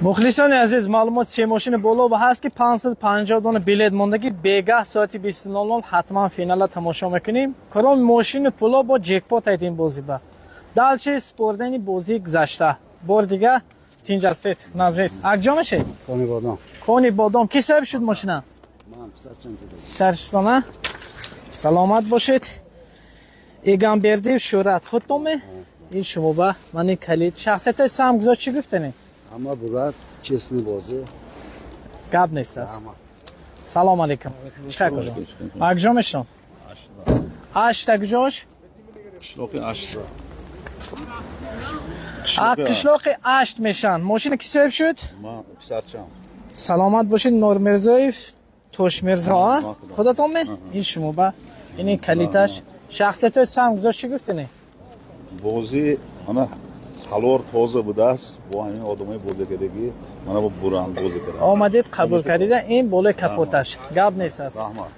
Мухлисони азиз, маълумот се мошини боло ба ҳаст, ки 550 дона билет мондагӣ. Бегаҳ соати 20:00 ҳатман финала тамошо мекунем. Кадом мошини пуло бо ҷекпот айдин бозӣ ба далчи спордани бозӣ гузашта. Бор дига тинҷасет назет. Акҷо мешед? Кони Бодом. Кони Бодом. Ки соҳиб шуд мошина? Ман, писарчам шуда. Саршистона. Саломат бошед. Эгамбердиев Шӯҳрат худтоме? Ин шумо ба ман ин калид. Шахсиятҳои саҳмгузор чӣ гуфтанед? Ҳама бурад, честный бозӣ. Гап нест аст. Салом алейкум. Чӣ кор? Акҷо мешинам? Ашта куҷош? Қишлоқи Ашт. А, қишлоқи Ашт мешан. Мошина ки соҳиб шуд? Ман, писарчам. Саломат бошед, Нормирзоев Тошмирзо, а? Худатон ме? Ин шумо ба ин калиташ. Шахсиятҳои саҳмгузор чӣ гуфтанед? Бозӣ ана халвор тоза будааст, бо ҳамин одамои бозӣ кардагӣ мана бо буранд бозӣ кардам. Омадед, қабул кардида, ин болои капоташ. Гап нест аст. Раҳмат.